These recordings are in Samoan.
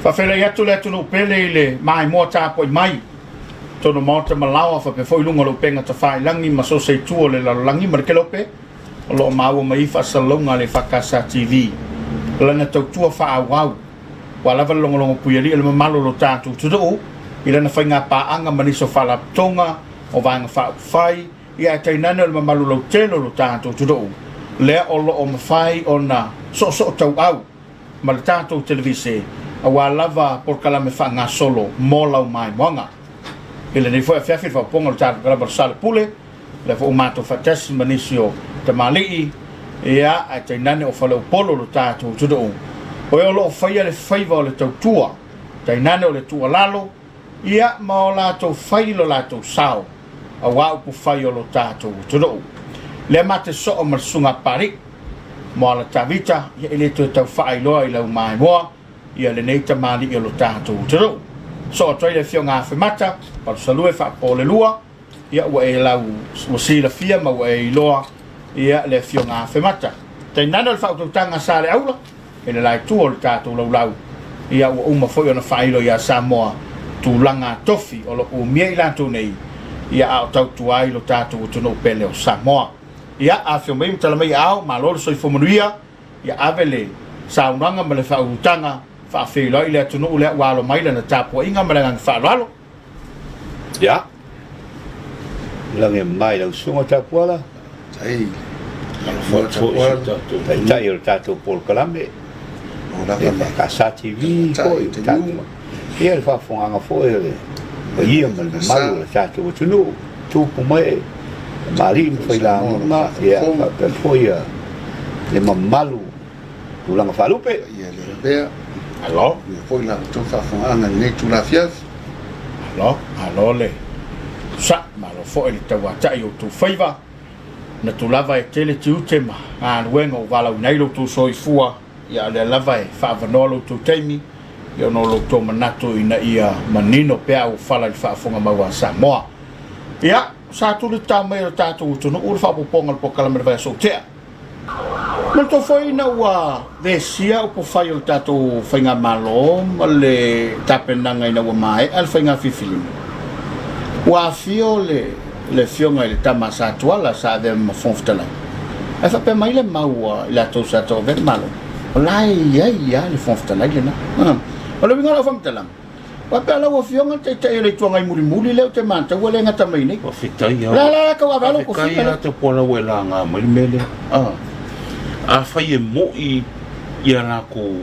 Faafeiloai atu le atunuu pele i le maimoa tapuai mai totonu o maota ma laoa faapea foi luga o le upega tafailagi ma so o se itu o le lalolagi ma le kelope o lo o maua mai ai faasalalauga a le EFKS TV lana tautua faaauau ua lava le logologo puialii o le mamalu o lo tatou atunuu i lana faiga paaga ma nisi o faalapotopotoga o vaega faaupufai ia ae tainane o le mamalu lautele o lo tatou atunuu lea o lo o mafai ona soosoo tauau ma le tatou televise aua lava polokalame faagasolo mo lau maimoaga. I lenei foi afiafi i le faaopoopoga o le tatou kalaba o le Sale Pule, lea foi ua matou faatasi ma nisi o tamalii, ia, ae tainane o faleupolu o lo tatou atunuu, o e o lo o faia le faiva o le tautua, tainane o le tuualalo, ia, ma o latou fai lo latou sao aua upufai o lo tatou atunuu. Lea ma te soo ma le Susuga a Papalii, Moala Tavita, ia e le toe tau faailoa i lau maimoa ia lenei tamalii o lo tatou atunuu. Soo atu ai le Afioga Afemata, Palusalue Faapolelua, ia ua e lau ua silafia ma ua e iloa ia le Afioga Afemata. Tainane o le faautautaga sa le aula i le la itu o le tatou laulau, ia ua uma foi ona faailo ia Samoa tulaga tofi o lo o umia i latou nei, ia a o tautua ai lo tatou atunuu pele o Samoa. Ia, afio mai ma tala mai aao, malo le soifua manuia, ia ave le saunoaga ma le faaulutaga faafeiloai le atunuu lea ua alo mai lana tapuaiga ma le agaga faaaloalo. Ia. Lagi mai lau susuga Tapuala. Tai. Taitai o le tatou polokalame. Ka TV foi. Ia le faafofogaaga foi a le paia ma le mamalu o le tatou atunuu, tupu ma ee, tamalii ma failauga, ia faapea foi ia le mamalu tulaga faalupe. Ia le lavea. Malo. Ia foi la outou faafofogaaga i lenei itula afiafi. Malo, malo le sa, malo foi le tauatai o outou faiva. Manatu lava e tele tiute ma galuega ua valaauina ai lo outou soifua. Ia, o lea lava e faaavanoa lo outou taimi, ia, ona o lo outou manatu ina ia manino pea auofala i le faafofoga mau a Samoa. Ia, sa tulitao mai e lo tatou atunuu le faaopoopoga o le polokalame i le vaiaso ua tea. Manatua foi ina ua vesia upufai o le tatou faigamalo ma le tapenaga ina ua maea le faiga filifiliga, ua afio le le afioga i le tama a Satuala sa avea ma Fofoga Fetalai, ae faapea mai le mau a i latou sa tauavea le Malo, o la e i ai lava le Fofoga Fetalai lena. O le uiga o lau faamatalaga, faapea lau afioga le Taitai o le Itu Agai mulimuli lea ou te mataua lea e gata mai nei. Faafetai lava. La la tau ave lou Faafetai kofi. lava Tapuala ua e laga mai le mea lea. Afai e moi ia latou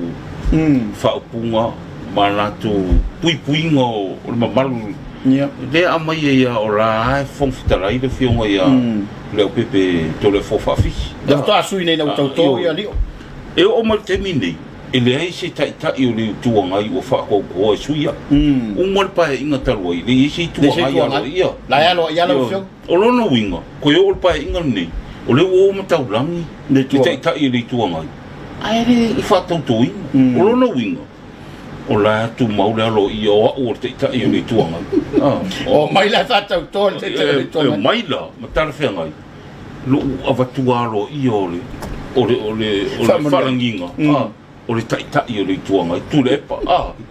faaupuga ma latou puipuiga o le mamalu Ia. Lea aumai ai lava o la lava e Fofoga Fetalai le afioga ia Leaupepe Toleafoa Faafisi. Lea faatoa sui nei ina ua tauto ia Lio. E oo mai le taimi lenei, e leai se taitai o le Itu Agai ua faatautoa e sui ai. Uma le Paeaiga talu ai, e leai se Itu Agai aloaia. La e aloaia lau afioga. O lona uiga, toe oo le Paeaiga lenei, o lea ua o ma taulagi le taitai o le Itu Agai, ae le i faatautoina. O lona uiga, O la e tumau le aloaia o au o le Taitai o le Itu Agai. O mai la e faatauto le Taitai o le Itu Agai. E omai la ma talafeagai lou avatua aloaia o le o le o le o le faalagiga o le Taitai o le Itu Agai, Tuilaepa.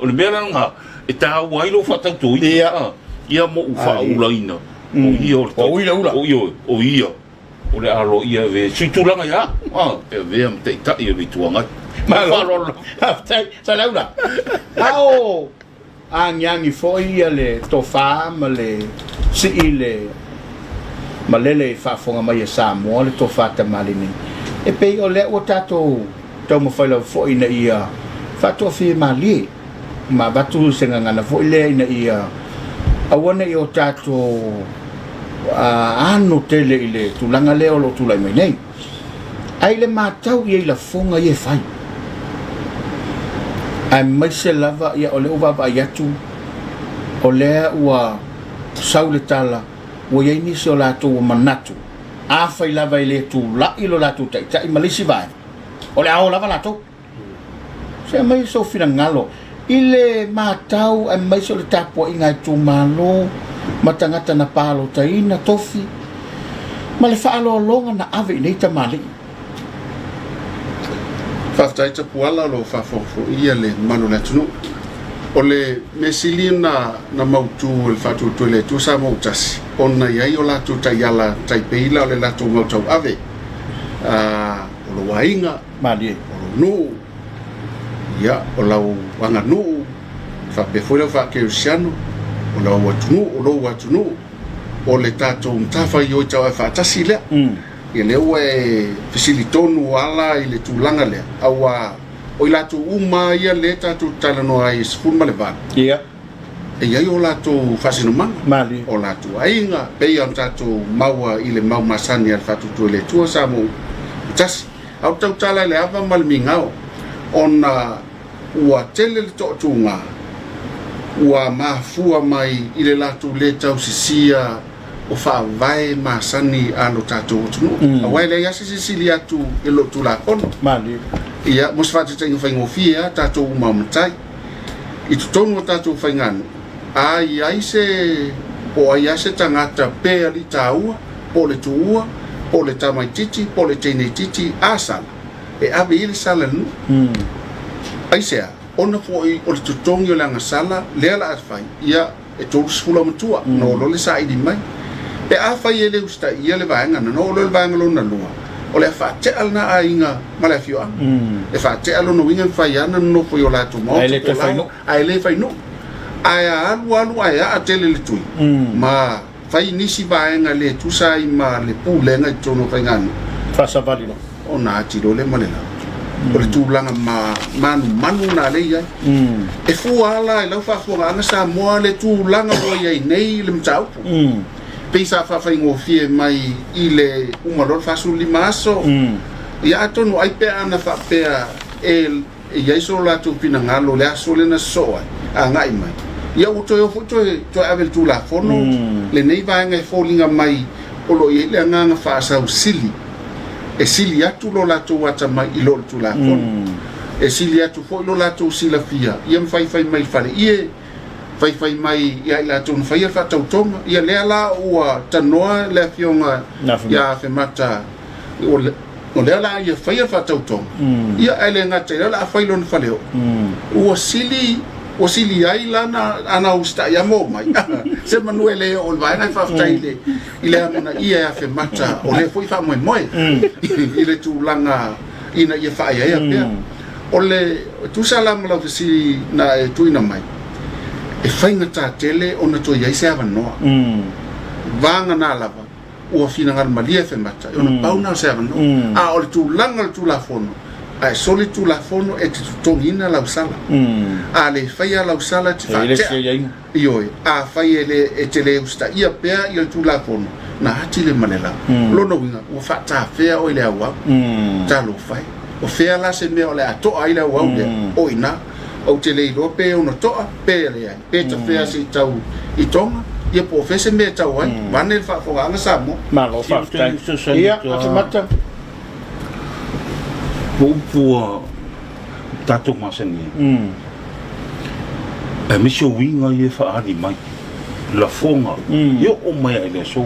O le mea la lena e taua ai lou faatautoina ia ma ou faaulaina o ia o le O ia ula. O ia o ia. O le a aloaia e avea sui tulaga ia au, e avea ma taitai o le Itu Agai. Malo. Faaaloalo. Faafetai. Saleaula. A o agiagi foi ia le tofa ma le sii le malele i faafofoga mai a Samoa le tofa tamalii nei. E pei o lea ua tatou taumafai lava foi ina ia faatoafilemalie ma avatu se gagana foi lea ina ia aua ne i o tatou ano tele i le tulaga lea o lo o tulai mai nei. Ae i le matau i ai lafoga ia e fai, aemaise lava ia o lea ua vaavaai atu o lea ua sau le tala ua i ai nisi o latou ua manatu afai lava e le tulai lo latou taitai ma le isi vaega, o le a o lava latou. Se aumai sou finagalo i le matau aemaise o le tapuaiga a itumalo ma tagata na palotaina tofi ma le faaaloaloga na ave i nei tamalii. Faafetai Tapuala o lo o faafogafoga le mamalu o le atunuu. O le mea sili na na mautu e le Faatuatua i le Atua Samoa ua tasi, ona e i ai o latou taiala tai pei la o le latou mau tauave, a, o lou aiga, Malie. o lou nuu, ia, o lau aganuu, faapea foi lau faakerisiano, o lau atunuu, o lou atunuu, o le tatou matafaioi tauave faatasi lea. Ia lea ua e fesili tonu ala i le tulaga lea, aua O i latou uma lava ia lea tatou te talanoa ai e 18, Ia. e i ai o latou faasinomaga, Malie. o latou aiga, pei ona tatou maua i le mau masani a le Faatuatua i le Atua Samoa ua tasi. A o le tautala i le ava ma le migao, ona ua tele le toatuga ua mafua mai i le latou le tausisia o faavae masani a lo tatou atunuu. Aua e leai lava se silisili atu i lo Tulafono. Malie. Ia, mo se faataitaiga faigofie lava, tatou uma o matai. I totonu o tatou faiganuu, a i ai se, po o ai lava se tagata pe alii taua, po o le tuua, po o le tamaitiiti, po o le teineitiiti, a sala, e ave i ai le sala i le nuu. Aisea? Ona foi o le totogi o le agasala lea la a fai, ia, e 30 aumatua, ona oo loa le saili mai. Pe afai e le usitaia le vaega na, ona oo loa i le vaega lona lua, o le a faatea lena aiga ma le afioaga. E faatea lona uiga e mafai lava ona nonofo i o latou maota po o laoa, ae le fai nuu. Ae a alu alu ae aa tele le tui, ma fai nisi vaega le tusa ai ma le pulega i totonu o faiganuu. Faasavali loa. Ona ati loa lea ma le lau. O le tulaga ma manumanu lena lea e i ai. E fua lava la i lau faafofogaaga Samoa le tulaga ua i ai nei le mataupu. Pei sa faafaigofie mai i le uma loa le 45 aso. Ia atonu ai pe ana faapea e e i ai so latou finagalo i le aso lea na sosoo ai, agai mai, ia ua toe o foi toe, toe ave i le Tulafono lenei vaega e foliga mai o lo o i ai le agaga faasausili e sili atu lo latou atamai i lo le Tulafono. E sili atu foi lo latou silafia ia ma faifai mai i le faleie, faifai mai ia i latou na faia le faatautoga. Ia lea la ua tanoa le Afioga ia Afemata o lea la ia faia le faatautoga, ia ae le gata i lea o le a fai lona faleoo. Ua sili ua sili ai lana ana usitai lava ma omai. Se manu e le oo i le vaega, faafetai i le i le amanaia e Afemata o lea foi faamoemoe i le tulaga ina ia faaeaea pea. O le tusa la ma lau fesili na e tuuina mai, e faigata tele ona toe i ai se avanoa. Vagana lava ua finagalo malie Afemata ona pau na o se avanoa. A o le tulaga o le Tulafono, a e soli le Tulafono e te totogiina lau sala. A le faia lau sala e te faatea. Ioe, afai e le, e te le usitaia pea ia le Tulafono, na ati le ma le lau. O lona uiga, ua faatafea oe i le auau. Talofa e. O fea la se mea o le a toa ai le auau lea? O i ina. Ou te le iloa pe ono toa, pe leai. Pe tafea se i tau i Tonga, ia po o fea se mea e tau ai. Vaeane le faafofogaaga Samoa. Malo faafetai. Ia, Afemata. Ua upu a tatou masani ai. Aemaise o uiga ia e faaali mai, lafoga, e oo mai lava i le aso.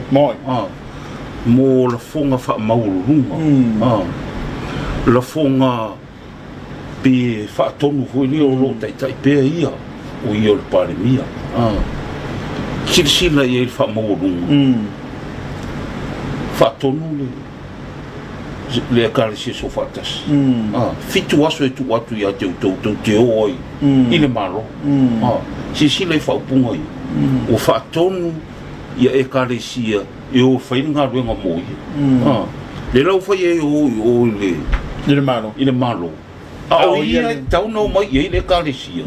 Mo lafoga faamaualuluga, lafoga pe faatonu foi lea o lo o taitai pea ia, o ia o le Palemia. Silasila i ai i le faamaualuga, faatonu le le Ekalesia Soofaatasi. 7 aso e tuu atu ia te outou tou te o ai i le Malo. Silasila i faaupuga ia, ua faatonu ia Ekalesia e o e fai le galuega mo ia. Lea la ua fai ai e o i o i le I le Malo. I le Malo. A o ia e tatau ona omai i ai le Ekalesia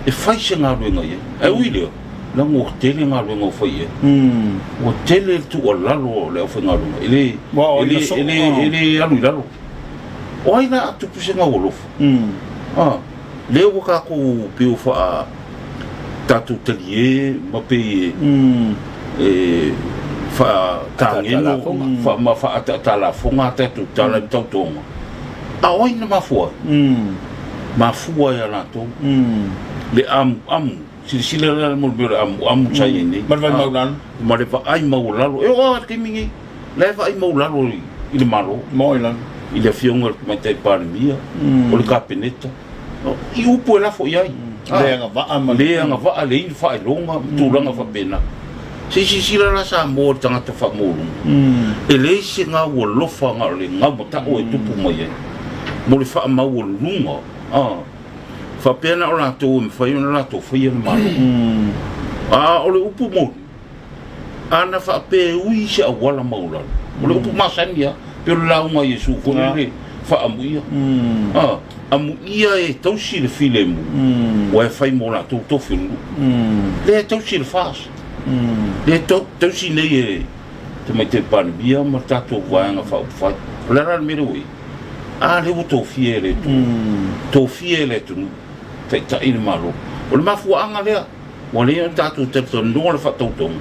e fai se galuega i ai. Ae ui i lea, leaga ua tele galuega ua fai i ai. Ua tele le tuualalo a le aufaigaluega, e le, e le, e le, e le alu i lalo. O ai la a tupu se gaualofa? A, lea ua tatou pei ua faa tatou talie ma pei e faatageno ma faaataatalafoga a tatou tala i tautoga. A o ai na mafua ai? Mafua ia latou le amuamu. Silasila la mo le mea o le amuamu sa i ai nei. Ma le vaai maualalo. Ma le vaai maualalo. E oo lava i le taimi nei, la e vaai maualalo i le Malo. Moi lava. I le Afioga i le Tamaitai Palemia, o le Kapeneta. I upu e lafo i ai. Le agavaa ma le agavaa, leai ni faailoga ma tulaga faapena. Se i silasila la Samoa i le tagata faamaualuga, e leai se gau alofa na o le gau mata'o e tupu mai ai mo le faamaualuluga, a faapea na o latou e mafai ona latou faia le Malo. A o le upu moni, a na faapea e ui se auala maualalo, o le upu masani lava, pei o le lauga a Iesu foi lele, faaamuia, a amuia e tausi le filemu, ua e fai mo latou tofi o le nuu. Lea e tausi e le FAST, lea e tausi nei e Tamaitai Palemia ma le tatou Vaega Faaupufai. O le a la le mea lea ua i ai? A lea ua tofia e le Atua, tofia e le atunuu, taitai le Malo. O le mafuaaga lea ua leai ona tatou talatalanoa le faatautoga,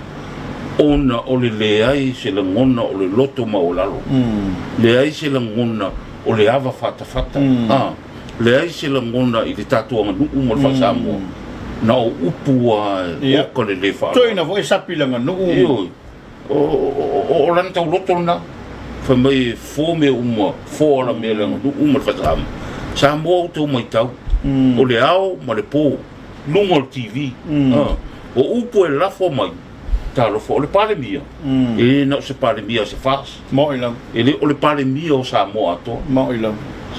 ona o le leai se lagona o le loto maualalo, leai se lagona o le ava fatafata, a, leai se lagona i le tatou aganuu ma le faa-Samoa, na o upu lava e oka le le faaaloalo. Toeaina foi e sapi i le aganuu. Ioe. O lana tauloto lena, fai mai e fo mea uma, fo ala mea le aganuu ma le faa-Samoa. Samoa ua outou matau, o le ao ma le po, luga o le TV, o upu e lafo mai, talofa, o le Palemia, e le na o se Palemia o se FAST, e le o le Palemia o Samoa atoa.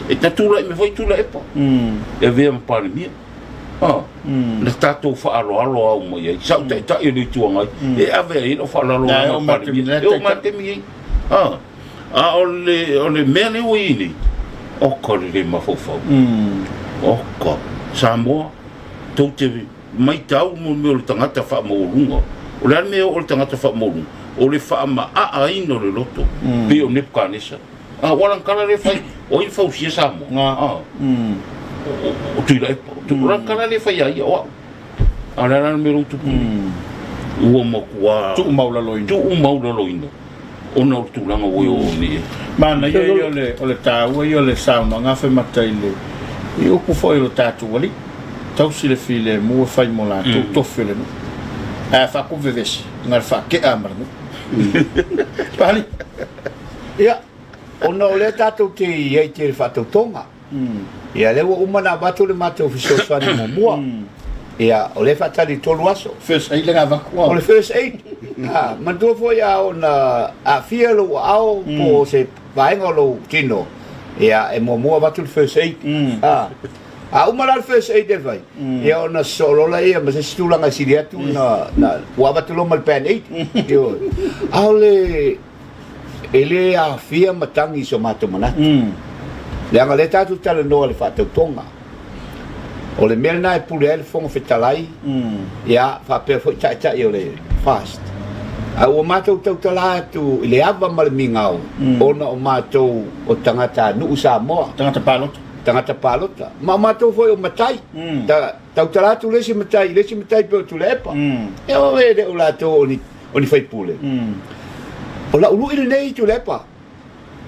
E na tulai mai foi Tuilaepa, e avea ma Palemia. Na tatou faaaloalo au mai ai, sa ou taitai o le Itu Agai, e ave ai lau faaaloalo i le Palemia, e oo mai i le taimi nei. A o le mea lea ua i ai nei, oka le le mafaufau. Oka. Samoa, tou te maitau mo mea o le tagata faamaualuga. O le a le mea e oo i le tagata faamaualuga? O le faamaaaina o le loto, pei o Nepukanesa. A, ua lana tala lea e fai, o ai na fausia Samoa? A, o Tuilaepa. O lana tala lea e fai ia ia, o au. A o le a la le mea lea ua tupu nei? Ua matua Tuu maualaloina. Tuu maualaloina ona o le tulaga ua oo nei i ai. Manaia ia o le taua ia o le saunoaga a Faimata i le i upu foi o le tatou alii, tausi le filemu e fai mo latou tofi o le nuu. Ae a faakovevesi, na o le faakea ma le nuu. Pali. Ia, ona o lea tatou te i ai tele faatautoga. Ia, lea ua uma ona avatu le matou fesoasoani muamua. Ia, o lea e faatali i le 3 aso. First aid lena avatu. O le first aid. Ah, manatua foi a ona aafia lou aao po o se vaega o lou tino, ia, e muamua avatu le first aid. Ah, a uma la le first aid e fai, ia ona sosoo loa lea ma se isi tulaga e sili atu na, na, ua avatu loa ma le band aid. Ioe. A o le E le aafia matagi i so matou manatu. Leaga o lea tatou te talanoa i le faatautoga. O le mea lena e pule ai le Fofoga Fetalai, ia, faapea foi Taitai o le FAST. Ae ua matou tautala atu i le ava ma le migao ona o matou o tagatanuu Samoa. Tagata palota. Tagata palota. Ma o matou foi o matai. Ta, tautala atu le isi matai i le isi matai pei o Tuilaepa. Ia o e le o latou o ni o ni faipule. O lau lui lenei Tuilaepa,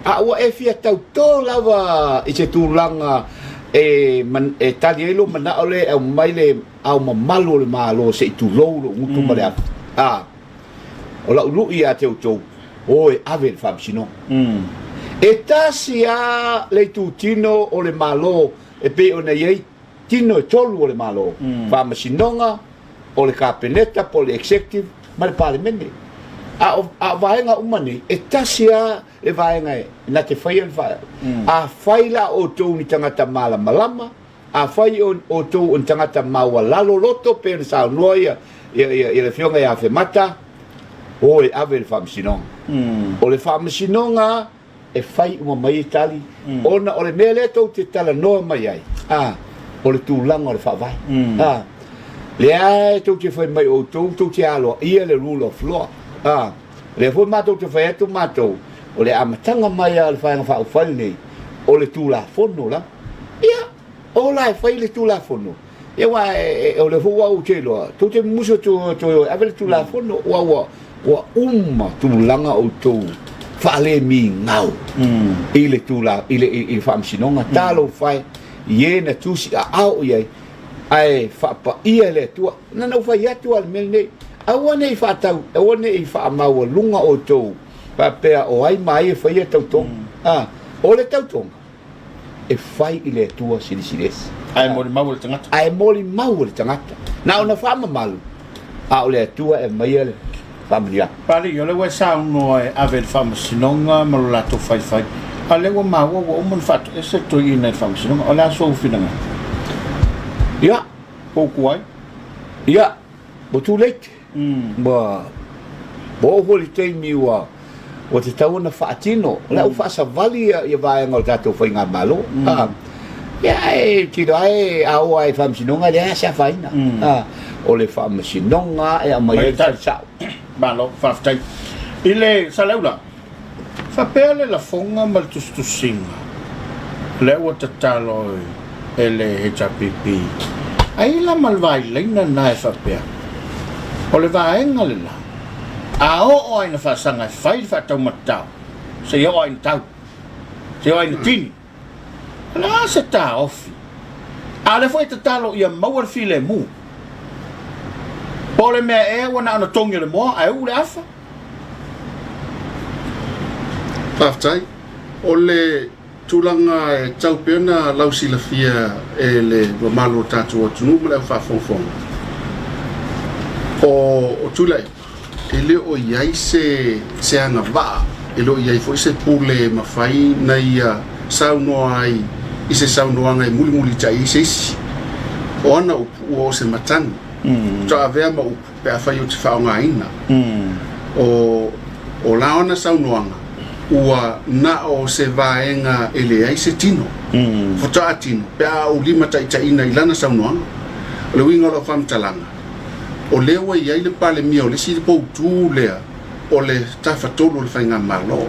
a ua e fia tautō lava i se tulaga e, e tali ai lou manao lea e aumai le ao mamalu o le Malo se i tulou lou gutu ma le afi. A, o lau lui ia te outou, o e ave i le faamasinoga. E tasi lava le itutino o le Malo e pei ona i ai tino e tolu o le Malo, Faamasinoga, o le Kapeneta po o le Executive ma le Palemene. A o, a o vaega uma nei, e tasi lava le vaega e na te faia le fa... Afai la o outou ni tagata malamalama, afai o outou o ni tagata maualalo loto, pei ona saunoa ia, ia, ia, ia le Afioga ia Afemata, o e ave i le Faamasinoga. O le Faamasinoga e fai uma mai ai tali, ona o le mea lea tou te talanoa mai ai, a, o le tulaga o le Faavae. A, lea tou te fai mai outou tou te aloaia le rule of law. A, lea foi matou te fai atu matou, o le amataga mai lava o le Vaega Faaupufai lenei, o le Tulafono lava. Ia, o la e fai le Tulafono. Ia aua o lea foi ua ou te iloa, tou te mumusu atu toe o e ave le Tulafono, aua ua, ua uma tulaga outou faalemigao i le tula, i le, i le Faamasinoga. Talofa e, i e na tusi aao i ai, ae faapaia e le Atua. Na ona ou fai atu lava i le mea lenei, aua ne i faatau, aua ne i faamaualuga outou faapea o ai ma ai e faia tautoga. A, o le tautoga, e fai i le Atua Silisili Ese. Ae molimau e le tagata. Ae molimau e le tagata. Na ona faamamalu, a o le Atua e aumaia le faamanuiaga. Papalii, o lea ua e saunoa e ave i le Faamasinoga ma lo latou faifai, a o lea ua maua ua uma ona faatoese le toeaina i le Faamasinoga. O le a sou finagalo? Ia. Po o tuai? Ia, ua too late. Ua oo foi le taimi ua ua tatau ona faatino. O la ua faasavali ia vaega o le tatou faigamalo. Ia ae tilo ae a oo lava i faamasinoga e leai lava se afaina. O le faamasinoga e aumai ai le tali sao. Malo, faafetai. I le Saleula, Faapea le lafoga ma le tusitusiga lea ua tatalo e le HRPP, ai la ma le vailaina lena e faapea, o le vaega le la, a oo lava ina faasaga e fai le faataumatao, seia oo lava ina tau, seia oo lava ina tini. O le a se taofi? A o lea foi e tatalo ia maua le filemu. Po o le mea ea ua na ona togi o le moa ae uu le afa? Faafetai. O le tulaga e tatau pea ona lausilafia e le mamalu o le tatou atunuu ma le aufaafogafoga, o Tuilaepa, e le o i ai se, se agavaa, e le o i ai foi se pule e mafai na ia saunoa ai i se saunoaga e mulimulitai ai se isi. O ana upu, ua o se matagi. Faatoa avea ma upu pe afai ou te faaaogaina. O, o la ona saunoaga, ua na o se vaega e leai se tino. Faatoa tino pe a ou limataitaiina i lana saunoaga. O le uiga o lau faamatalaga, o lea ua i ai le Palemia o le isi poutu lea o le tafatolu o le Faigamalo,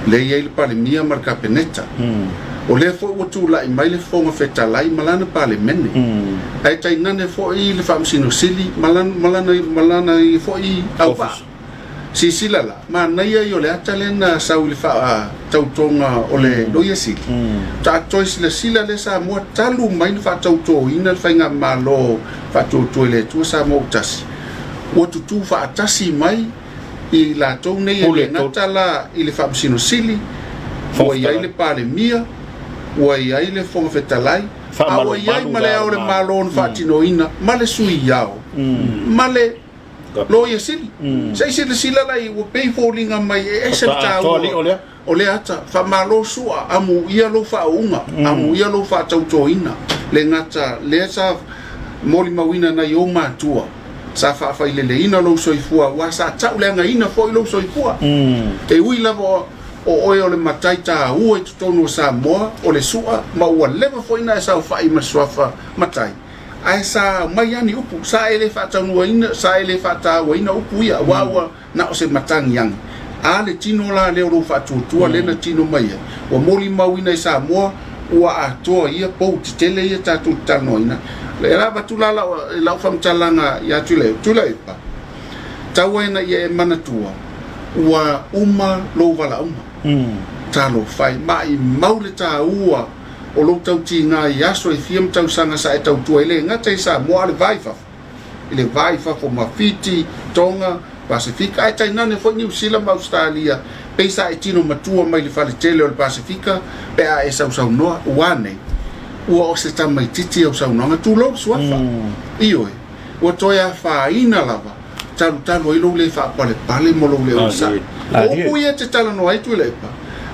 lea e i ai le Palemia ma le Kapeneta. O lea foi ua tulai mai le Fofoga Fetalai ma lana Palemene, ae tainane foi le Faamasino Sili ma lana foi auvaa. Silasila la, manaia ia o le ata lea na sau i le faatautoga o le Loia Sili, faatoa toe silasila lea Samoa talu mai na faatautoina le Faigamalo Faatuatua i le Atua Samoa ua tasi, ua tutū faatasi mai i latou nei e le gata la i le Faamasino Sili, ua i ai le Palemia, ua i ai le Fofoga Fetalai, a ua i ai ma le Ao o le Malo na faatinoina ma le Sui Ao ma le Loia Sili. Se i silasila la i, ua pei foliga mai e ese le taua o lea ata. Faamalo sua, amuia lou faauuga, amuia lou faatautoina, le gata lea sa molimauina nai ou matua, sa faafaileleina lou soifua, aua sa tauleagaina foi lou soifua. E ui lava o oe o le matai taua i totonu o Samoa, o le sua, ma ua leva foi na e saofai ma le suafa matai, ae sa aumai lava ni upu, sa e le faataunuaina, sa e le faatauaina upu ia, aua ua na o se matagiagi. A le tino la lea o lou faatuatua lea na tino mai ai, ua molimauina e Samoa ua atoa ia pou tetele ia tatou te talanoaina. E la avatu la lau faamatalaga ia Tuilaepa, tau ai ina ia e manatua ua uma lou valaauga. Talofa e, maimau le taua o lou tautiga i aso e fia ma tausaga sa e tautua ai le gata i Samoa a o le va i fafo. I le va i fafo ma Fiti, Tonga, Pasefika, ae tainane foi Niu Sila ma Ausetalia, pei sa e tino matua mai le fale tele o le Pasefika pe a e sausaunoa, ua nei, ua o se tamaitiiti au saunoaga, tulou le suafa. Ioe, ua toe afaina lava, talutalu ai lou le faapalepale ma lou le onosai. O upu ia e te talanoa ai Tuilaepa,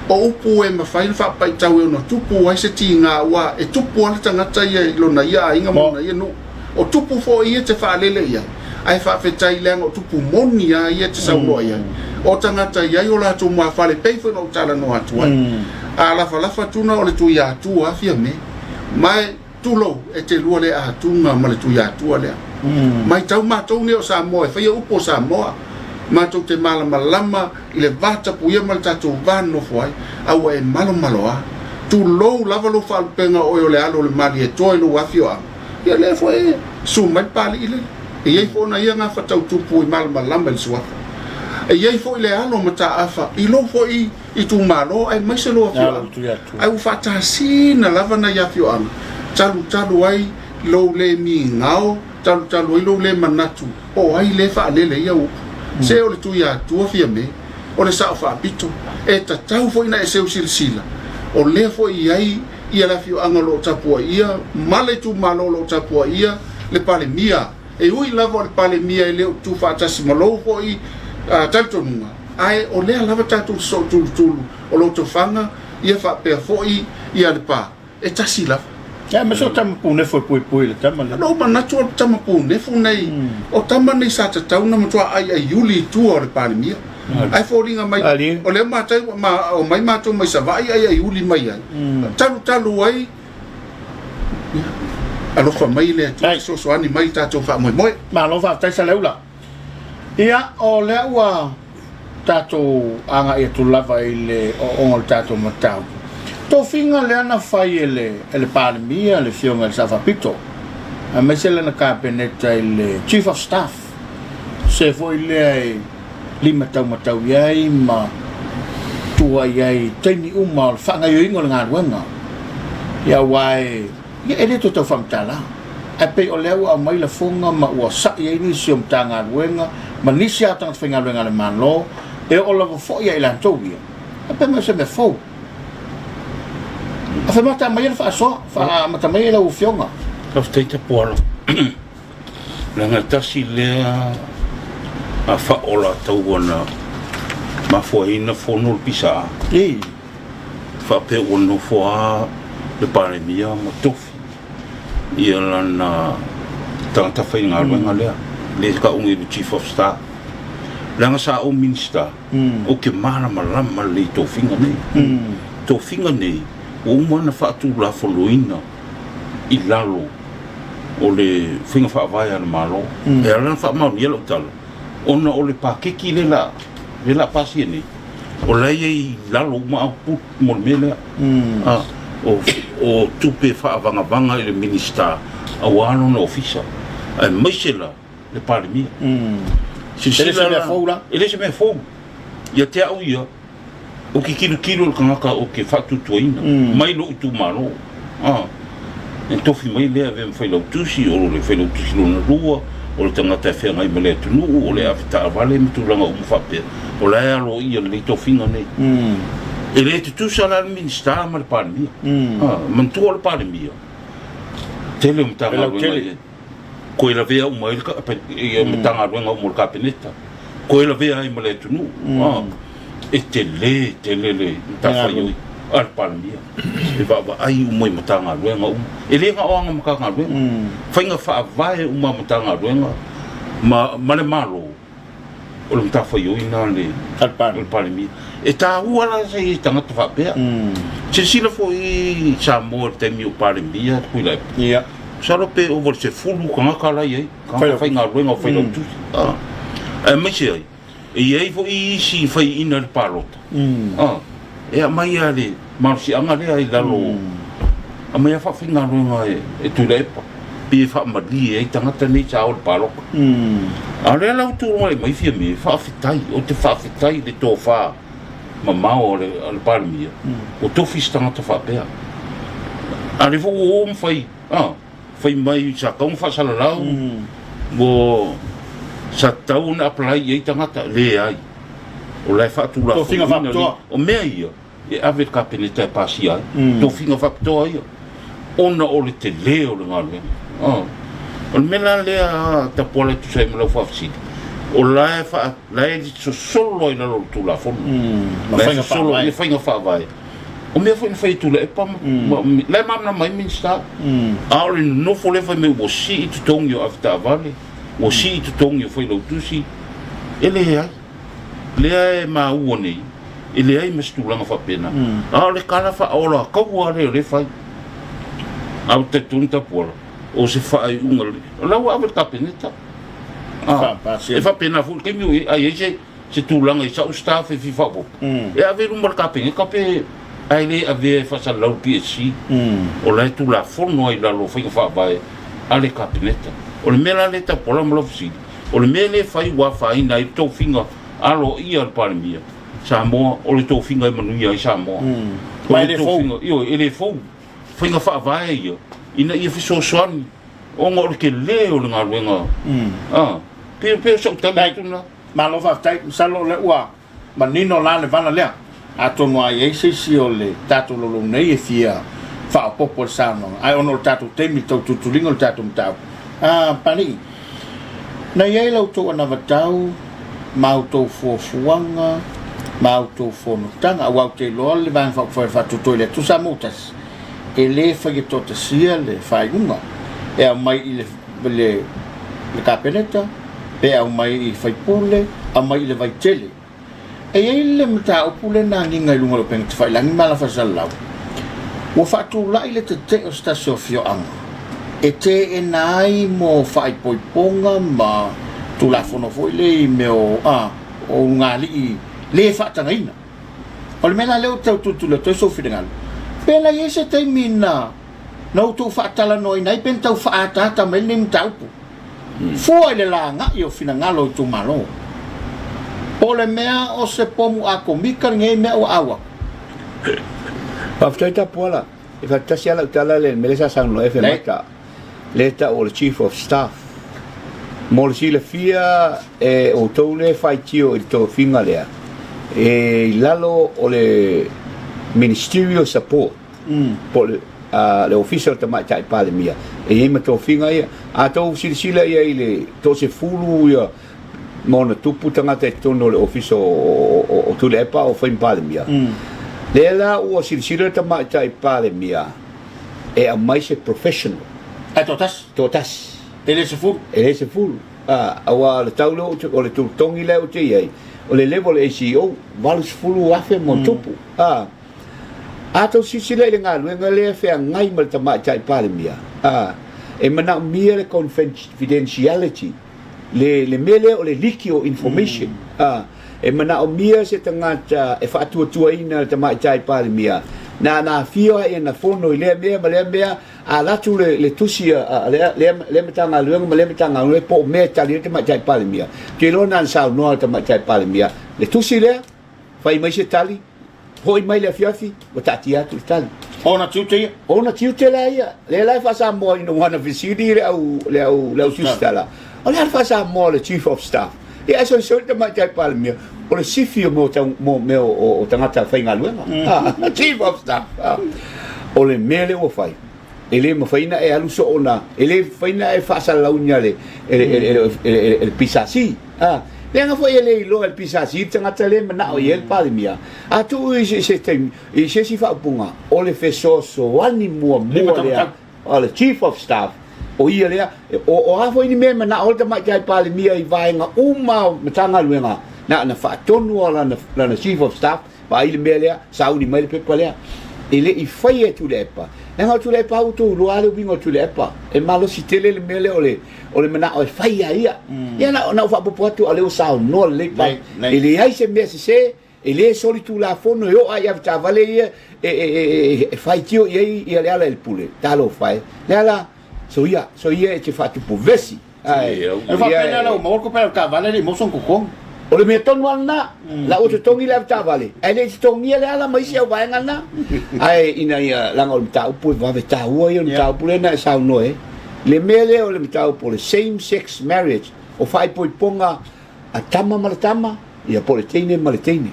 o upu e mafai ona faapaitau e ono tupu ai se tiga, aua e tupu lava le tagata ia i lona ia aiga ma lona ia nuu. O tupu foi ia e te faalele i ai, ae faafetai leaga o tupu moni lava ia e te saunoa i ai. O tagata i ai o latou muafale e pei foi ona ou talanoa atu ai. A lafalafa tuna o le Tuiatua a Fiame, ma e tulou, e te lua le atuga ma le Tuiatua lea. Matau matou nei o Samoa e faia upu o Samoa, matou te malamalama i le va tapuia ma le tatou va nonofo ai, a ua e malomalo a. Tulou lava lou faalupega o oe o le alo o le Malietoa i lou afioaga. Ia lea foi e susu mai le Papalii lele. E i ai foi ona ia gafa tau tupu i malamalama i le suafa. E i ai foi le alo o Mataafa i lou foi itumalo aemaise lou afioaga. Ae ua faatasina lava nai afioaga talutalu ai lou le migao, talutalu ai lou le manatu po o ai lea e faalele ia upu. Se o le Tuiatua Fiame, o le Sao Faapito, e tatau foi ona e seu silasila, o lea foi e i ai ia le afioaga o lo o tapuaia ma le itumalo o lo o tapuaia le Palemia. E ui lava o le Palemia e le o tutufaatasi ma lou foi talitonuga, ae o lea lava tatou te sootulutulu o lou tofaga ia faapea foi ia Lepa, e tasi lava. Ia, aemaise o tama punefu e puipui i le tama lea. Na ou manatu o le tama punefu nei, o tama nei sa tatau ona matua aiaiuli i tua o le Palemia. Ae foliga mai, o lea matai, ma, omai matou mai Savaii aiaiuli mai ai, talutalu ai, ia, alofa mai le Atua, fesoasoani mai i tatou faamoemoe. Malo faafetai Saleula. Ia, o lea ua tatou agai atu lava i le ooooga o le tatou mataupu. Tofiga lea na fai e le, e le Palemia, le Afioga i le Sao Faapito, aemaise lana Kapeneta i le Chief of Staff, se foi lea e limataumatau i ai ma tua i ai i taimi uma o le faagaoioiga o le galuega. Ia, aua e Ia, e le toe tau faamatala, ae pei o lea ua aumai lafoga ma ua sa'i ai nisi o Matagaluega ma nisi lava o tagata faigaluega a le Malo, e oo lava foi ia i latou ia, ae pei mai o se mea fou. A faimata mai le faasoa, faaamata mai e lau Afioga. Faafetai Tapuala. Leaga e tasi lea a faaolataua na mafuaina fono le PSA. Ii. Faapea ua nofo lava le Palemia ma tofi ia lana tagata faigaluega lea, lea e tau nei o le Chief of Staff. Leaga sa ou Minisita, ou te malamalama lelei i tofiga nei. Tofiga nei ua uma ona faatulafonoina i lalo o le faiga faavae a le Malo. E ala ona faamaonia lau tala, ona o le paketi lea o le a pasia nei, o la e i ai i lalo uma output mo le mea lea. A, o, o tupe faavagavaga i le Minisita aua lona ofisa, aemaise la le Palemia. Silasila E le se mea fou la? E le se mea fou. Ia te au ia, Ou te tilotilo i le tagata ou te faatuatuaina mai lou itumalo. A, e tofi mai lea e avea ma failautusi, o le failautusi lona lua, o le tagata e feagai ma le atunuu, o le ave taavale ma tulaga uma faapea, o la e aloaia lelei tofiga nei. E le tutusa la le Minisita ma le Palemia. A, manatua o le Palemia, tele o Matagaluega i ai. Koe lavea uma ai le Matagaluega uma o le Kapeneta, koe lavea ai ma le atunuu. E tele tele le matafaioi a le Palemia e vaavaai uma i Matagaluega uma. E le na o ana Matagaluega, faiga faavae uma a Matagaluega ma le Malo, o le matafaioi lena a le Palemia. E taua la se i tagata faapea. Silasila foi i Samoa i le taimi o Palemia Tuilaepa. Ia. Masalo pe ova i le 10 tagata la e i ai, tagata faigaluega o Failautusi. Aemaise ai, e i ai foi isi i faiaina i le palota. E aumai lava le malosiaga lea i lalo, aumai lava faafaigaluega e Tuilaepa, pei e faamalie ai tagata nei sa o i le palota. A o lea la ua tulai mai Fiame, faafetai, ou te faafetai i le tofa mamao a le Palemia, ua tofi se tagata faapea. A o lea foi ua o ma fai, fai mai sa tatau ona faasalalau, ua sa tatau ona apply i ai tagata, leai. O la e faatulafonoina lelei. O mea ia e ave i le Kapeneta e pasia ai, tofiga faapitoa ia, ona o le tele o le galuega. O le mea la lea Tapuala e tusa ai ma lau faafesili, o la e faa, la e sosolo lava i lalo o le Tulafono. La e sosolo i faiga faavae. O mea foi na fai e Tuilaepa ma, ma, la e malamalama ai Minisita. A o le nonofo lea fai mai ua sii totogi o avetaavale, ua sii totogi o failautusi, e leai. Lea e maua nei, e leai ma se tulaga faapena. A o le tala faaola taua lea o lea e fai. A ua talitonu Tapuala, o se faaiuga lelei. O la ua ave i le Kapeneta. E faapena foi le taimi o i ai, a i ai se se tulaga i sa'u staff e fia faaopoopo, e ave i luma o le Kapeneta pe ae le avea e faasalalau le PSC. O la e tulafono ai i lalo o faiga faavae a le Kapeneta. O le mea la lea e tapuala ma lau fesili, o le mea lea e fai ua afaina ai le tofiga aloaia a le Palemia Samoa, o le tofiga e manuia ai Samoa. Ma e le fou. Ioe, e le fou. Faiga faavae ia ina ia fesoasoani ona o le tele o le galuega. Pei o sau tali atu lena. Malo faafetai, masalo o lea ua manino la le vala lea. Atonu a i ai se isi o le tatou loulou nei e fia faaopoopo i le saunoaga, ae ona o le tatou taimi i le tau tulituliga o le tatou mataupu. A, Papalii, na i ai la outou anavatau ma a outou fuafuaga ma a outou fonotaga, aua ou te iloa le Vaega Faaupufai o le Faatuatua i le Atua Samoa ua tasi, e le faia toatasia le faaiuga, e aumai i le, le, le Kapeneta, pe aumai i faipule, aumai i le Vaitele. E i ai le mataupu lea na agiga i luga o le upega tafailagi ma Alafasalalau, ua faatulai le tetee o se tasi o afioaga e teena ai mo faaipoipoga ma Tulafono foi lea i mea o, a, o ulugalii le faatagaina. O le mea la lea ou te tau tulituli atu ai sou finagalo, pe na i ai se taimi na na outou faatalanoaina ai pe na tau faaataata mai lenei mataupu? Fua i le lagai o finagalo o itumalo. Po o le mea o se pomu atomika lenei mea ua au atu. Faafetai Tapuala. E faatasi lava lau tala lea i le mea lea sa saunoa ai Femata, lea e tau o le Chief of Staff. Mo le silafia e outou lea e faitio i le tofiga lea, e i lalo o le Ministerial Support, po o le, le Ofisa o le Tamaitai Palemia, e i ai ma tofiga ia. A outou silasila i ai i le toasefulu ia ma ona tupu tagata i totonu o le Ofisa o Tuilaepa o fai ma Palemia, lea la ua silasila le Tamaitai Palemia e aumai se professional. Ae toatasi? Toatasi. E le sefulu? E le sefulu. Aua o le tau lea o le totogi lea ou te i ai, o le level o le ACEO, 80,000 ma ona tupu. A tou silasila i le galuega lea e feagai ma le Tamaitai Palemia, e manaomia le confidentiality, le, le mea lea o le liki o information, e manaomia se tagata e faatuatuaina le Tamaitai Palemia, na na afio ai na fono i lea mea ma lea mea, a alu atu le, le tusi a, a lea, lea, lea Matagaluega ma lea Matagaluega po o mea e tali ai le Tamaitai Palemia. Ou te iloa na na saunoa le Tamaitai Palemia, le tusi lea, fai mai se tali, Hoi mai le afiafi, ua taatia atu le tali. Ona tiute ia? Ona tiute la ia. Lea la e faa-Samoa ina ua ana fesili le au, le au, le au tusitala. O le a le faa-Samoa o le Chief of Staff? Ia ae soisoi le Tamaitai Palemia, o le sifi o mea o, mo mea o, o tagata faigaluega. Mm. Chief of Staff. Ah. O le mea lea ua fai, e le mafai ona e alu soo na, e le mafai ona e faasalalauina e le, e le, e le, e le, e le PSC. A, leaga foi e le iloa e le PSC le tagata lea e manao i ai le Palemia. A tuu i se taimi, i se isi faaupuga, o le fesoasoani muamua lea a le Chief of Staff, o ia lea, o, o a foi ni mea e manao ai le Tamaitai Palemia i vaega uma o Matagaluega, na ona faatonu lava lana, lana Chief of Staff, vaai le mea lea, sauni mai le pepa lea. E le i faia e Tuilaepa, leaga o Tuilaepa ua outou iloa lava le uiga o Tuilaepa, e malosi tele le mea lea o le, o le manao e fai ia ia. Ia na, na ou faaopoopo atu, a o lea ua saunoa lelei pa. E leai se mea sese, e le solitulafono e oo lava i avetaavale ia e, e, e, e, e faitio i ai ia Lealailepule. Talofa e. Leala, soia, soia e te faatupu vesi. Ae, E faapena la ua maua le kope avetaavale e le i maua sona totogi. O le mea tonu lava lena, la ua totogi le avetaavale, ae le i totogia Leala ma isi au vaega na. Ae ina ia, leaga o le mataupu e vave taua ia o le mataupu lea na e saunoa ai. Le mea lea o le mataupu o le same sex marriage, o faaipoipoga a tama ma le tama, ia po o le teine ma le teine.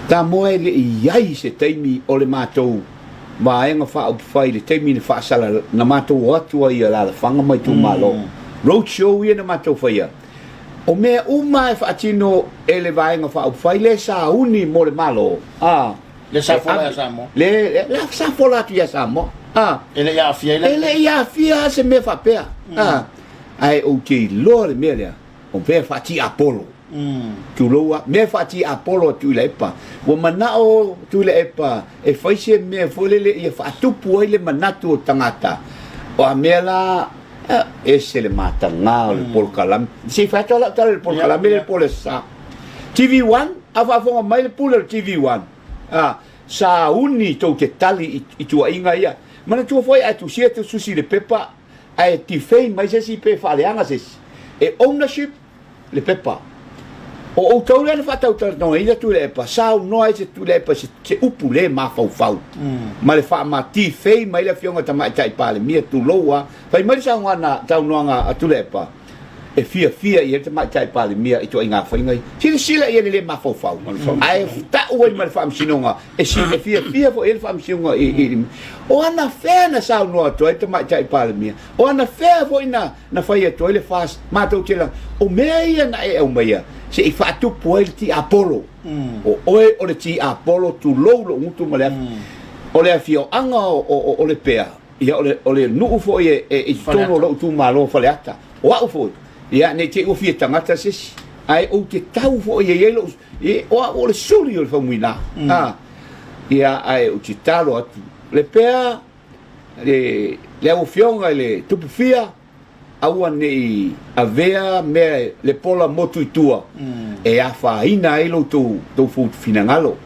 Samoa e le i i ai se taimi o le matou Vaega Faaupufai i le taimi na faasala na matou o atu ai i alalafaga ma itumalo. Road show ia na matou faia. O mea uma e faatino e le Vaega Faaupufai lea e sauni mo le Malo, a. Le sa fola ia Samoa. Le, le sa fola atu ia Samoa. A. E le i aafia ai la. E le i aafia se mea faapea. A. Ae ou te iloa le mea lea, o mea faatiapolo. Tulou a, mea faatiapolo a Tuilaepa. Ua manao Tuilaepa e fai se mea foi lele ia faatupu ai le manatu o tagata. O a mea la, ese le mataga o le polokalame. Se i fai atu lava lau tala i le polokalame lea i le po o le Aso Sa. TV1, a faafofoga mai le pule o le TV1, a, sauni tou te tali i, i tuuaiga ia. Manatua foi a e tusia tusi i le pepa ae defame mai se isi pe faaleaga se isi, e ownership le pepa. O outou lea na faatautalanoaina Tuilaepa, saunoa ai se Tuilaepa i se, se upu le mafaufau ma le faama defame mai le Afioga i le Tamaitai Palemia, tulou a. Fai mai le saunoaga a Tuilaepa. e fiafia i ai le Tamaitai Palemia i ituaiga faiga ia. Silasila i ai le le mafaufau, ae tau ai ma le Faamasinoga, e fiafia foi i ai le Faamasinoga i, i, o anafea na saunoa atu ai le Tamaitai Palemia, o anafea foi na, na fai atu ai le FAST, matou te laga, o mea ia na e aumaia, se i faatupu ai le tiapolo. O oe o le tiapolo, tulou lou gutu ma le afi. O le afioaga o, o, o, o Lepea, Ia, o le, o le nuu foi e, e i totonu o lou itumalo o Faleata, o au foi, ia, ne i te i ua fia tagata se isi, ae ou te tau foi e i ai lou, e, o au o le suli o le faumuina, mm. a, ia, ae ou te talo atu, Lepea, le, le au afioga i le Tupufia, aua ne i avea mea le pola motu i tua e afaina ai lo tou tou finagalo.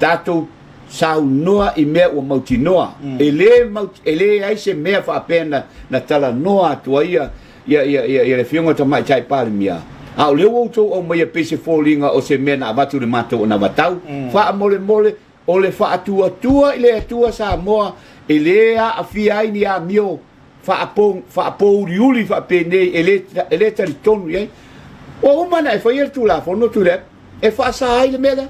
Tatou saunoa i mea ua mautinoa. E le mau, e leai se mea faapea na, na talanoa atu ai ia, ia, ia, ia, ia le Afioga Tamaitai Palemia. A o lea ua outou aumaia pei se foliga o se mea na avatu i le matou anavatau. Faamolemole, O le faatuatua i le Atua Samoa e le aafia ai ni amio faapouliuli faapenei e le, e le talitonu i ai. Ua uma ona e faia le Tulafono Tuilaepa e faasa ai le mea lea.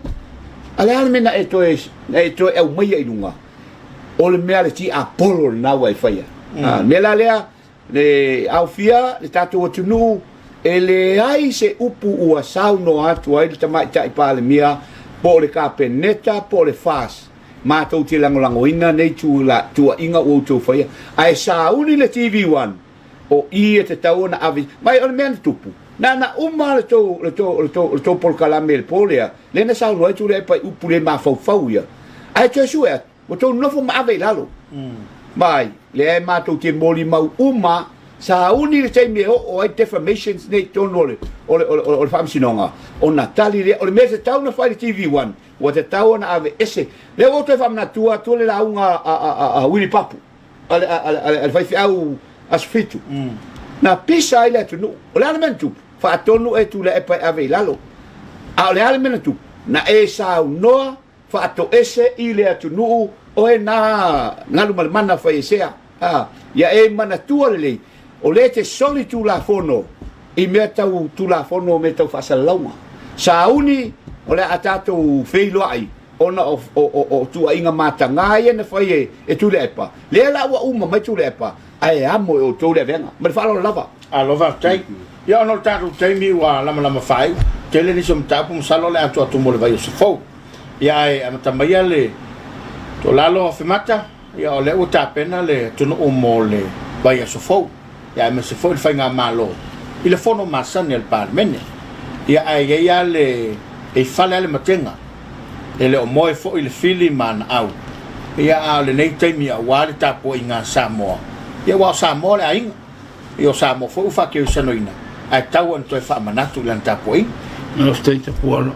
A le a le mea na e toe, na e toe aumaia i luga? O le mea a le tiapolo lena ua e faia. Mm. Mea la lea, Le aofia le tatou atunuu, e leai se upu ua saunoa atu ai le Tamaitai Palemia po o le Kapeneta po o le FAS matou te lagolagoina nei tuuaiga ua outou faia, ae sauni le TV One, o i e tatau ona ave mai. O le mea na tupu, na ona uma le tou, le tou, le tou, le tou polokalame i le po lea, lea na saunoa ai Tuilaepa i upu le mafaufau ia, ae toe sue atu. Ua tou nofo ma ave i lalo. Mai, lea e matou te molimau uma, sauni le taimi e oo ai defamations nei i totonu o le, o le, o le, o le faamasinoga, ona tali lea. O le mea e tatau ona fai i le TV1, ua tatau ona ave ese. Lea ua ou toe faamanatua atu le lauga a, a, a, a Willie Papu, a le, a, a, a le faifeau Aso Fitu. Na pisa ai le atunuu. O le a le mea na tupu? Faatonu e Tuilaepa e ave i lalo. A o le a le mea na tupu? Na e saunoa Faatoese i le atunuu oe na galumalemana faiesea, a ia e manatua lelei, o lea e te soli tulafono i mea tau tulafono mea tau faasalalauga. Sauni o le a tatou feiloai ona o, o, o, o tuuaiga mataga ia na fai e, e Tuilaepa. Lea la ua uma mai Tuilaepa, ae amo e outou le aveaga. Ma le faaaloalo lava. Alo faafetai. Ia ona o le tatou taimi ua lamalama faaiu, tele nisi o mataupu masalo o le a tuu atu mo le vaiaso fou. Ia ae amata maia le tuualalo Afemata, ia o lea ua tapena le atunuu mo le vaiaso fou, ia aemaise foi le faigamalo i le fono masani a le Palemene. Ia ae i ai lava le, e i fale lava le matega, e le o moe foi le fili ma ana au. Ia a o lenei taimi aua le tapuaiga a Samoa, ia aua o Samoa le aiga. Ia o Samoa foi ua faakerisanoina, ae tau ona toe faamanatu i lana tapuaiga. Faafetai Tapuala.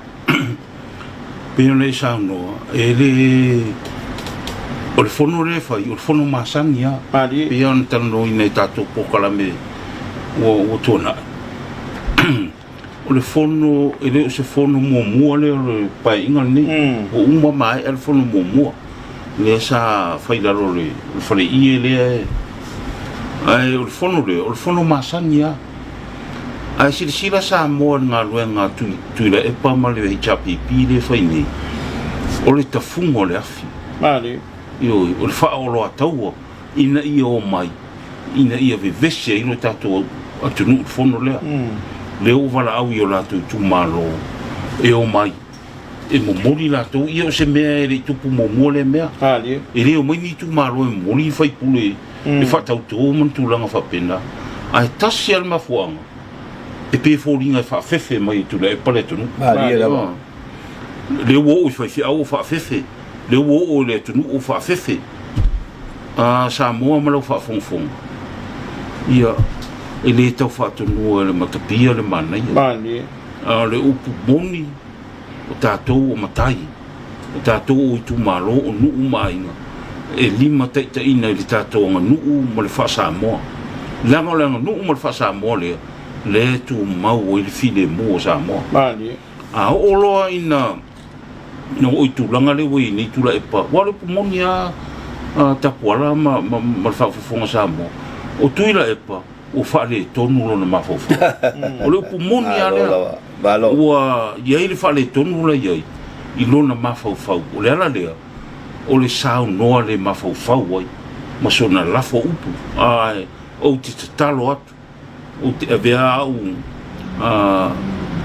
Pei ona e saunoa, e le... O le fono lea e fai, o le fono masani lava. Malie. Pei ona talanoaina i tatou polokalame ua, ua tuanai. O le fono, e le o se fono muamua lea o le Paeaiga lenei. Ua uma maea le fono muamua lea sa fai i lalo o le faleie lea e... Ae o le fono lea, o le fono masani lava. Ae silasila Samoa i le galuega a Tuilaepa ma le HRPP lea e fai nei, o le tafuga o le afi. Malie. Ioe, o le faaoloataua ina ia omai, ina ia vevesi ai lo tatou atunuu i le fono lea. Lea ua valaau i o latou itumalo e omai e momoli latou, ia o se mea e le i tupu muamua lea mea. E le omai ni itumalo e momoli faipule e faatauto ma ni tulaga faapena. Ae tasi lava le mafuaaga, e pei e foliga e faafefe mai e Tuilaepa le atunuu. Lea ua oo i faifeau ua faafefe. Lea ua oo i le atunuu o faafefe a Samoa ma lau faafogafoga, ia, e le tau faatonua e le matapia le manaia. Malie. A o le upu moni, o tatou o matai, o tatou o itumalo, o nuu ma aiga, e limataitaiina i le tatou aganuu ma le faa-Samoa. Leaga o le aganuu ma le faa-Samoa lea, lea e tumau ai le filemu o Samoa. Malie. A oo loa ina Na oo i tulaga lea ua i ai nei Tuilaepa, aua o le upu moni lava a Tapuala ma, ma, ma le faafofoga Samoa, o Tuilaepa, Ua faaletonu lona mafaufau. O le upu moni lava lea. Ua i ai le faaletonu la i ai i lona mafaufau. O le ala lea o le saunoa le mafaufau ai ma sona lafo upu. Ae ou te tatalo atu. Ou te avea au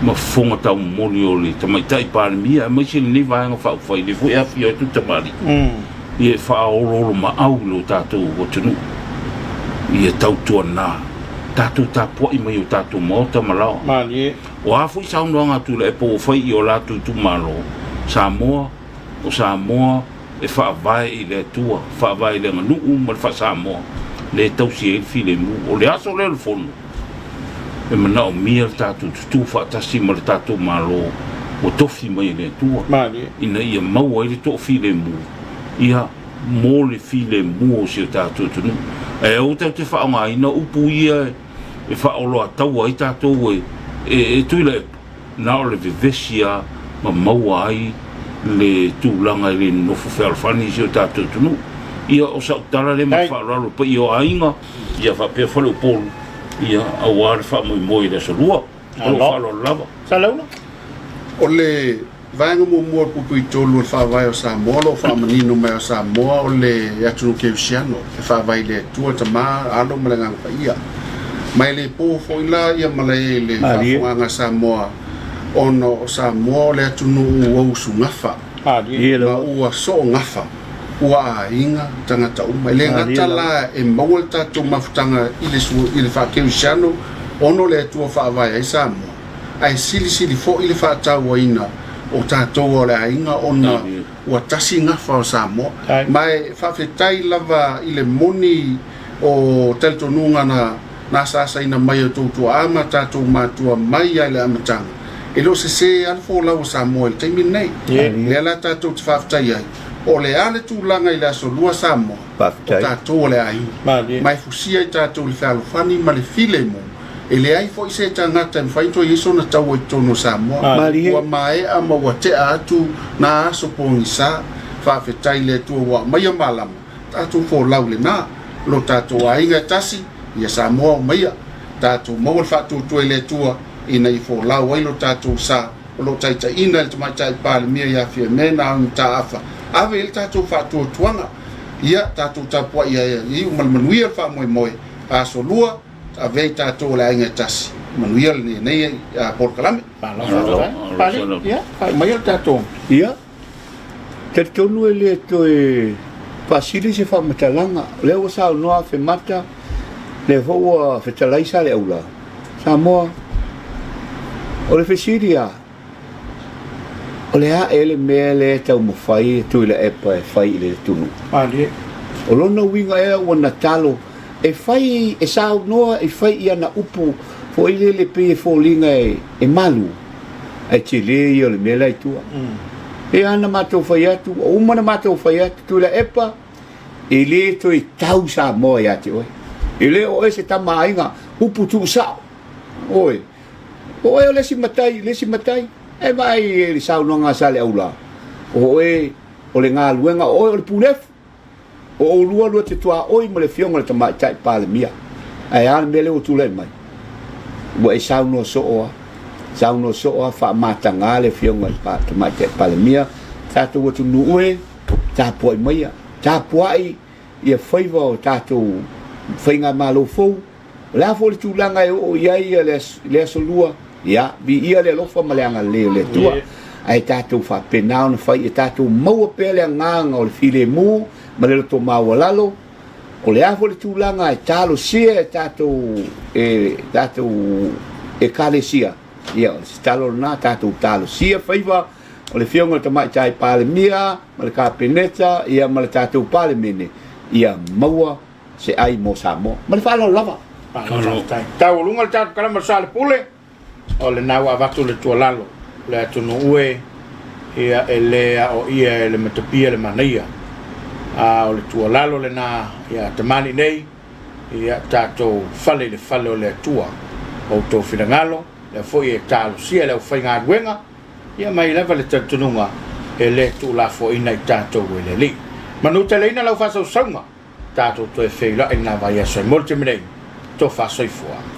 ma fofoga taumomoli o le Tamaitai Palemia aemaise lenei Vaega Faaupufai, lea foi e afifio atu tamalii, ia e faaoloolomaau i lo tatou atunuu, ia tautuana tatou tapuai mai o tatou maota ma laoa. O a foi saunoaga a Tuilaepa ua fai i o latou itumalo, Samoa, o Samoa e faavae i le Atua, faavae i le aganuu ma le faa-Samoa, lea e tausi ai le filemu. O le aso lea o le Fono, e manaomia le tatou tutū faatasi ma le tatou Malo ua tofi mai e le Atua, ina ia maua ai le toafilemu, ia, mo le filemu o si o tatou atunuu. Ae aua tatou te faaaogaina upu ia e faaoloataua ai tatou e Tuilaepa, Na o le vevesi lava ma maua ai le tulaga e le nonofo fealofani i si o tatou atunuu. Ia, o sau tala lea ma le faaaloalo i le paia o aiga, ia faapea Faleupolu, ia, aua le faamoemoe i le Aso Lua. Ma lou faaaloalo lava. Salaula. O le vaega muamua o le puipui tolu o le Faavae o Samoa o lo o faamanino mai o Samoa o le atunuu kerisiano e faavae i le Atua, Tama, Alo ma le Agaga Paia. Ma e le po foi la ia malae i le faafofogaaga a Samoa ona o Samoa o le atunuu ua usugafa ma ua soogafa, ua aiga tagata uma. E le gata la e maua le tatou mafutaga i le faakerisiano ona o le Atua faavae ai Samoa, ae silisili foi le faatauaina o tatou o le aiga ona ua tasi gafa o Samoa. Ma e faafetai lava i le moni o talitonuga na na asaasaina mai e outou tuaa ma tatou matua mai lava i le amataga, e le o sese lava le folau a Samoa i le taimi lenei. Lea la tatou te faafetai ai, o le a le tulaga i le Aso Lua Samoa, o tatou o le aiga, ma e fusia i tatou i le fealofani ma le filemu. E leai foi se tagata e mafai ona toe i ai sona taua i totonu o Samoa. Ua maea ma ua tea atu na aso pogisa. Faafetai i le Atua ua aumaia malama, tatou folau lena. Lo tatou aiga e tasi, ia Samoa aumaia. Tatou maua le faatuatua i le Atua ina ia folau ai lo tatou sa o lo o taitaiina e le Tamaitai Palemia ia Fiame Naomi Mataafa. Ave i ai le tatou faatuatuaga. Ia tatou tapuai ai ia iu ma le manuia le faamoemoe. Aso Lua. Avea i tatou o le aiga e tasi. Manuia lenei polokalame. Malo faafetai. Pali, ia, faaiu maia le tatou. Ia, talitonu e le toe faasili se faamatalaga. O lea ua saunoa Afemata, lea foi ua fetalai Saleaula. Samoa, o le fesili lava, o le a ea le mea lea e taumafai e Tuilaepa e fai i le atunuu? Malie. O lona uiga ea ua natalo e fai, e saunoa e fai i ana upu foi lele pei e foliga e malu, ae tele ia o le mea la i tua. E pei lava ona matou fai atu, ua uma ona matou fai atu, Tuilaepa, e le toe tau Samoa ia te oe. E le o oe se tama aiga, upu tuusao. Oi, o oe o le isi matai, le isi matai. E vaai i le saunoaga a Saleaula, o oe o le galuega, o oe o le pulefu. O oulua lua te tuaoi ma le Afioga i le Tamaitai Palemia. Ae a le mea lea ua tulai mai? Ua e saunoa soo lava, saunoa soo lava, faamataga le Afioga i le Tamaitai Palemia, tatou atunuu e, tapuai maia, tapuai ia faiva o tatou faigamalo fou. O le a foi le tulaga e oo i ai le Aso Lua, ia, viia le alofa ma le agalelei o le Atua. Ae tatou faapena ona fai, ia tatou maua pea le agaga o le filemu ma le loto maualalo. O le a foi le tulaga e talosia e tatou, e tatou Ekalesia, ia, o se talo lena, tatou talosia faiva o le Afioga i le Tamaitai Palemia ma le Kapeneta, ia, ma le tatou Palemene, ia maua se ai mo Samoa. Ma le faaaloalo lava. Malo faafetai. Taualuga le tatou kalama o le Salepule, o lena ua avatu le tuualalo, le atunuu e, ia, e le aoaia e le matapia le manaia. A o le tuualalo lena ia tamalii nei, ia tatou fale i le fale o le Atua. O outou finagalo, lea foi e talosia e le aufaigaluega, ia mai lava le talitonuga e le tuulafoaina i tatou e le Alii. Manuteleina lau faasausauga. Tatou toe feiloai i lena vaiaso e mo le taimi nei. Tofa soifua.